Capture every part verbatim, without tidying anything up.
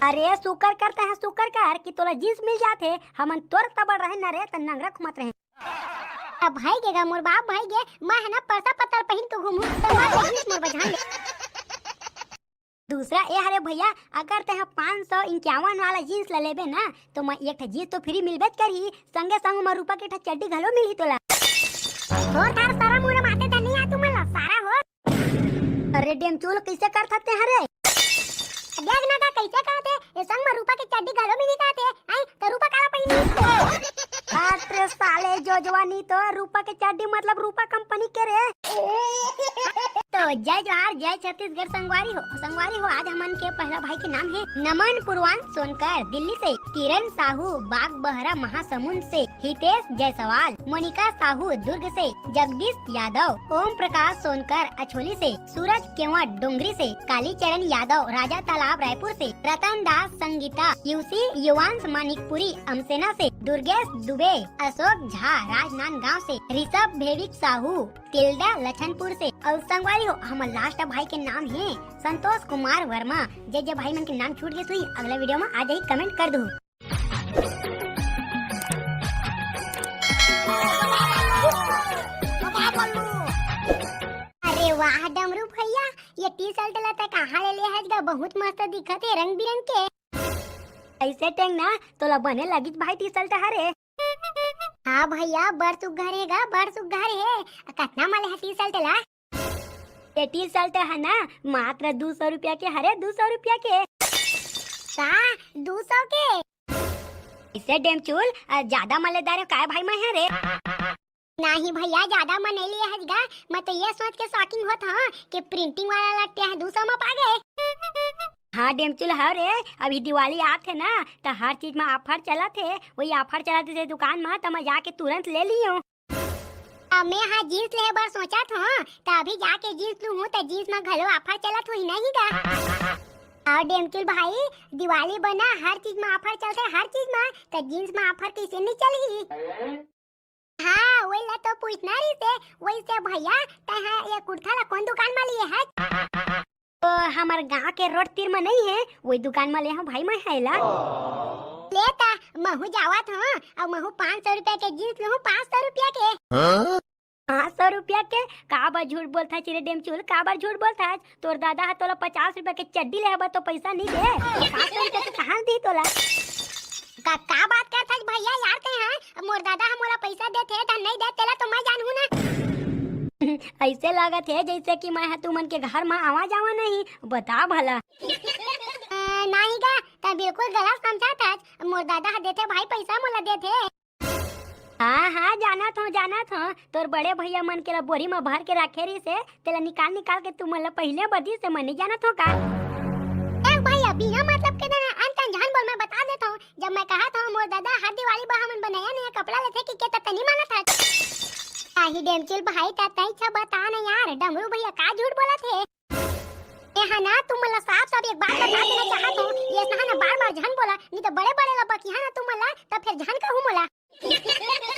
अरे सुकर कर, तैं ह सुकर कर कि तोला जींस मिल जाथे, हमन तोर तबड़ रहे न रे, त नंगरा घुमत रहे। अब भाई गे गा मोर बाप भाई गे, मैं ह ना परसा पत्तल पहिन के घूमूं, त मैं तो जींस मोर बझान ले। दूसरा ए हरे भैया, अगर तैं ह पाँच सौ इक्यावन वाला जींस ला लेबे ना, तो मैं एक ठे जींस तो फ्री मिलबेच करही, संगे संग म रूपा के एक ठे चड्डी घलो मिलही तोला। हो थार सारा मुंह माते धनिया तुमन ला सारा हो। अरे डेमचुल, कइसे करथस तैं हरे? देख ना का कइसे कहत हे, ए संग म रूपा के चड्डी घलो मिली कहत हे, आई त रूपा काला पहिनी? अरे साले जोजवानी तो रूपा के चड्डी मतलब रूपा कंपनी के रे। तो जय जोहार, जय छत्तीसगढ़ संगवारी हो। संगवारी हो, आज हमन के पहला भाई के नाम हे नमन पुरवान सोनकर दिल्ली से, किरण साहू बागबहरा महासमुंद से, हितेश जायसवाल, मोनिका साहू दुर्ग से, जगदीश यादव, ओम प्रकाश सोनकर अछोली से, सूरज केवट डोंगरी से, कालीचरण यादव राजा तालाब रायपुर से, रतन दास संगीता यूसी युवांश मानिकपुरी अमसेना से, दुर्गेश दुबे, अशोक झा राजनांदगांव से, ऋषभ भेविक साहू तिल्दा लखनपुर से, अउ संगवारी हो, हमर लास्ट भाई के नाम हे संतोष कुमार वर्मा। जे जे भाई मन के नाम छूट गे सुई, अगला वीडियो में आ जाही, कमेंट कर दू। अरे वाह डमरू भैया, ये टी शर्ट ला तै कहाँ ले ले हस गा? बहुत मस्त दिखत हे, रंग बिरंग के। अइसे टेंग ना, तोला बने लगिस भाई टी शर्ट हरे। हाँ भैया, बड़ सुग्घर हे गा, बड़ सुग्घर हे। कतना म ले हस टी शर्ट ला? ये टी शर्ट है ना, मात्र दू सौ रुपया के हरे, दू सौ रुपया के। का? दू सौ के? इसे डेमचुल, अ, ज्यादा म ले दारे काय भाई मैं हरे? नहीं भैया, ज्यादा म नहीं लिए हस गा। मैं तो ये सोच के शॉकिंग होत हूँ कि प्रिंटिंग वाला लट्टे हैं, दू सौ म पा गए। हाँ डेमचुल, हाँ रे, अभी दिवाली आत हे ना, त हर चीज म ऑफर चलत हे। वही ऑफर चलत हे दुकान म, त मैं जाके तुरंत ले लियो। अब मैं हा जींस लेहे बर सोचत हूँ, त अभी जाके जींस लूहूँ, त जींस म घलो ऑफर चलत होही नहीं गा? और डेमचुल भाई, दिवाली बर ना हर चीज म ऑफर चलथे, हर चीज म, त जींस म ऑफर कइसे नहीं चलही? हाँ, वही ला तो पूछना रहिसे, वही से भैया, तैं हा ये कुर्ता ला कौन दुकान म लिए हस? तो हमर गांव के रोड तीर म नहीं है, वही दुकान म ले हूँ भाई मैं है ला। ले ता, महू जावत हूँ, अउ महू पाँच सौ रुपया के जींस लूहूँ, पाँच सौ रुपया के। हाँ? पाँच सौ रुपया के? काबर झूठ बोलथस रे डेमचुल, काबर झूठ बोलथस? तोर दादा ह तोला पचास रुपया के चड्डी लेहे बर तो पैसा नहीं दे, पाँच सौ रुपया के कहाँ दी तोला? का, का बात करथस भैया यार, तैं हा? मोर दादा ह मोला पैसा देथे, त नहीं दे, तेला तो मैं जानहूँ ना। अइसे लागत हे जइसे कि मैं ह तुमन के घर म आवा जावा नहीं, बता भला। अ, नहीं गा, तैं बिल्कुल गलत समझत हस। मोर दादा ह देथे भाई, पैसा मोला देथे। हाँ, हाँ, जानत हूँ, जानत हूँ। तोर बड़े भैया मन के ला बोरी म भर के रखे रहिसे, तेला निकाल निकाल के तुमन ला पहिले बर दिसे, मैं नहीं जानत हूँ का? देख भैया, बिना मतलब के ना अन तन झन बोल, मैं बता देत हूँ। जब मैं कहत हूँ मोर दादा हर दिवाली बर हमन बर नया नया कपड़ा लेथे कि के, त तनी मानत हस। आही डेमचुल भाई, त तैं छ बता न यार, डमरू भैया का झूठ बोलत हे? ए हा ना, तुमन ला साफ साफ एक बात बता देना चाहत हूँ, ये सहा ना बार बार झन बोला, नहीं तो बड़े बड़े ला बकिहा ना तुमन ला, तब फिर झन कहूँ मोला।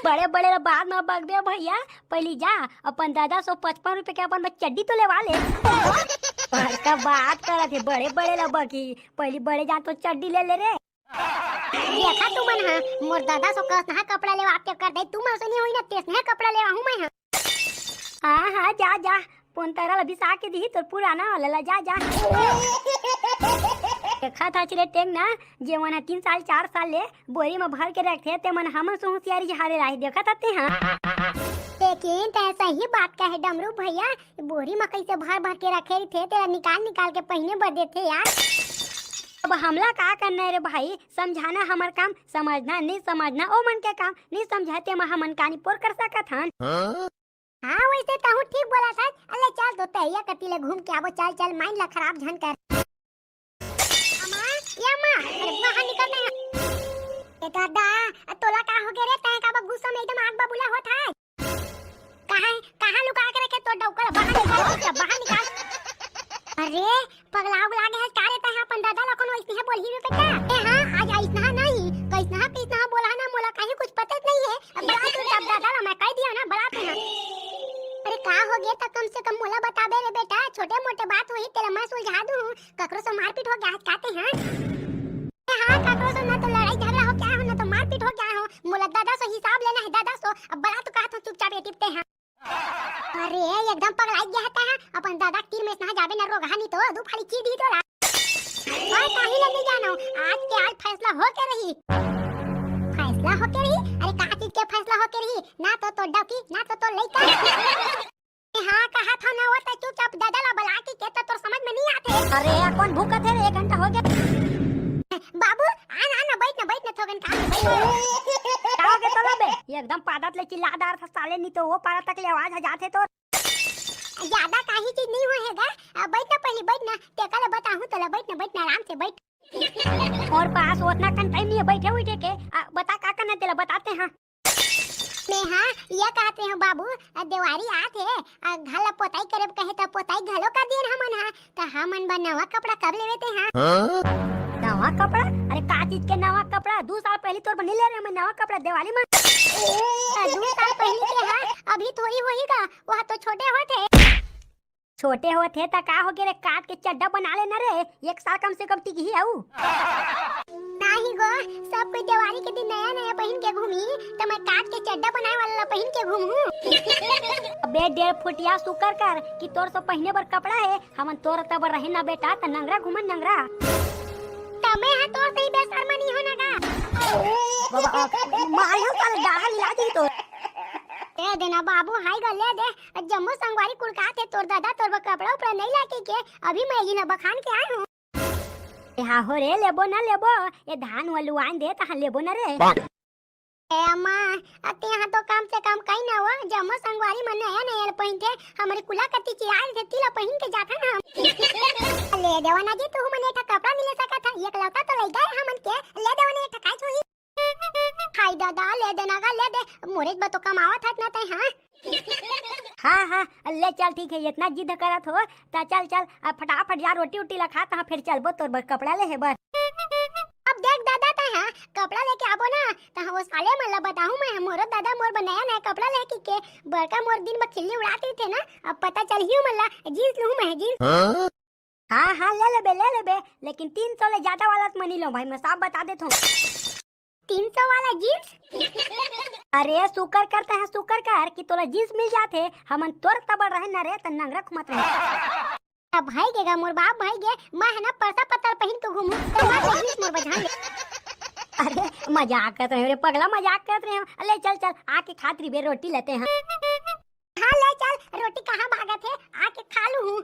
बड़े बड़े ला बाद में बकबे भैया, पहली जा अपन दादा सौ पचपन रुपए के अपन बर चड्डी तो लेवा ले। बड़का बात करत हे, बड़े बड़े ला बकी, पहली बड़े जा तो चड्डी ले ले रे। देखा तुमन हा, मोर दादा सो कसनहा कपड़ा लेवा के कर दे, तुमन सो नहीं होई ना, तेसनहा कपड़ा लेवा हूँ मैं हा। हाँ, हाँ, जा, जा, पोंतरा ला बिसा के दिही तोर पुराना वाला ला, जा, जा। देखा था चिरे टेंग ना, जे मन तीन साल, चार साल ले बोरी में भर के रखथे, ते मन हमन से होशियारी झारे लाही, देखा था ते हाँ। लेकिन ते सही बात कहे डमरू भैया, बोरी में कैसे भर भर के रखे रहिथे, तेला निकाल निकाल के पहिने बर देथे यार। अब हमला का करना है रे भाई, समझाना हमर काम, समझना नहीं समझना ओ मन के काम, नहीं समझाते में हमन कानी पोर कर सकत हन। हाँ? हाँ, वैसे तहूँ ठीक बोला था। अले चल तो तहिया कति ले घूम के आबो, चल, चल, माइंड ला खराब झन कर। अम्मा, ए अम्मा, अरे बाहर निकल ना। ए दादा, आ तोला का हो गे रे? तैं काबर गुस्सा में एकदम आग बबूला होत है? कहाँ, कहाँ लुका के रखे तोर डौका ला? बाहर निकाल, चुपचाप बाहर निकाल। अरे, पगला उगला गे है का रे तैं? अपन दादा ला कोनो अइसने बोलही रे बेटा? ए हाँ, आज अइसना नहीं, कैसना कैसना बोला ना, मोला कहीं कुछ पता नहीं है। अब बला तू, अब दादा ला मैं कह दिया ना, बला तू ना। अरे का हो गे त कम से कम मोला बताबे रे बेटा, छोटे मोटे बात होही तेला मैं सुलझा दूँ, ककरो से मारपीट हो गया है का ते हाँ? तो ना तो लड़ाई झगड़ा हो क्या हो, ना तो मारपीट हो क्या हो, मोला दादा सो हिसाब लेना है, दादा सो। अब बला तो कहा था चुपचाप ये टिपते हैं। अरे एकदम पगलाई गया है, अपन दादा के तीर में इतना जाबे ना रोगहा नहीं तो दू फाली चीज ही तो ला। और काहे ला नहीं जानो, आज के आज फैसला हो के रही। फैसला हो के रही? अरे का चीज के फैसला हो के रही? ना तो तोर डौकी, ना तो तोर लइका। हाँ, कहा था ना, वो तो चुपचाप दादा ला बला के कहता, तोर समझ में नहीं आते। अरे, या कौन भूखा थे रे? एक घंटा हो गया। बाबू, आ ना, आ ना, बैठ ना, बैठ ना, थोकन काम, बैठ ना। का हो गया तोला बे? ये एकदम पादत ले चिल्ला डार था साले, नहीं तो वो पारा तक ले आवाज आ जाते तो। ज्यादा काही चीज नहीं हुए है गा। आ, बैठ ना पहले, बैठ ना, तेका ले बताहूँ तोला, बैठ ना, बैठ ना, आराम से बैठ। और पास उतना कन टाइम नहीं है बैठे उठे के। आ, बता का करना तेला, बताते हैं। मैं हाँ, ये कहते हूँ बाबू, आ, देवारी आत है, आ, घर ला पोताई करे कहे त पोताई घलो कर दिए हमन हा, त हमन बर नवा कपड़ा कब लेवे ते हाँ? हाँ? नवा कपड़ा? अरे का चीज के नवा कपड़ा? दू साल पहली तोर बर नहीं ले रहे हमन नवा कपड़ा दिवाली में। आ, दू साल पहली के हाँ, अभी थोड़ी होही गा, वह तो छोटे होत है। छोटे होत हे त का हो गे रे, काट के चड्डा बना लेना रे, एक साल कम से कम टिकही अऊ। नाही गो, सब कोई देवारी के दिन नया नया पहिन के घूमी, त मैं काट के चड्डा बनाए वाला ला पहिन के घूमहूँ। अबे डेढ़ फुटिया सुकर कर कि तोर सो पहिने बर कपड़ा हे, हमन तोर तब रहे ना बेटा, त नंगरा घूमन नंगरा। त मैं हा तोर सही बेशर्मा नहीं हो ना का? बाबा, मारियो साल गाहल ला दी तो। दे देना बाबू, हाय गा ले दे, जम्मो संगवारी कुड़कात हे तोर दादा तोर बर कपड़ा उपड़ा नहीं लाके के, अभी मैं ये बखान के आए हूँ। ए हा हो रे, लेबो ना लेबो, ये धान वालू आन दे तहाँ लेबो ना रे। ए अम्मा, अते यहाँ तो कम से कम कहीं ना हो, जम्मो संगवारी मन नया नया पहिनथे, हमरे कुला कति चिराए थे, तिला पहिन के जाथन हम। ले देवा ना जी, तू मन एक ठा कपड़ा नहीं ले सकत हा, एक लौटा तो ले गए हमन के, ले देवा ना एक ठा काहे छुही। हाय दादा, ले देना गा, ले दे, मोरेच बर तो कमावत हस ना तै, हाँ? हाँ, हाँ, ले चल, ठीक है, इतना जिद करत हो, त चल, चल, अब फटाफट जा, रोटी उटी ला खा, तहाँ फिर चलबो तोर बर कपड़ा लेहे बर। अब देख दादा, तै हाँ, कपड़ा लेके आबो ना, तहाँ वो साले मन ला बताहूँ मैं, मोरो दादा मोर बर नया नया कपड़ा लेके के, बड़का मोर दिन भर खिल्ली उड़ात रहिथे ना, अब पता चलही ओमन ला, जींस लूँ मैं, जींस। हाँ? हाँ, हाँ, ले लेबे, ले लेबे, लेकिन तीन सौ ले ज्यादा वाला तो मैं नहीं लूँ भाई, मैं साफ बता देता हूँ। तीन सौ वाला जींस? अरे, शुक्र कर तै हाँ, शुक्र कर कि तोला जींस मिल जाथे, हमन तोर तबर रहे ना रे, त नंगरा घूमत रहे। अब भाई गे गा, मोर बाप भाई गे, मैं है ना परसा पत्तल पहिन के घूमूं, त मैं तो जींस मोर बझान ले। अरे, मजाक करत रहे रे पगला, मजाक करत रहे। ले चल, चल, आके खात रहिबे, रोटी लेते हैं। हाँ, ले चल, रोटी कहाँ भागत हे, आके खा लूँ हूँ।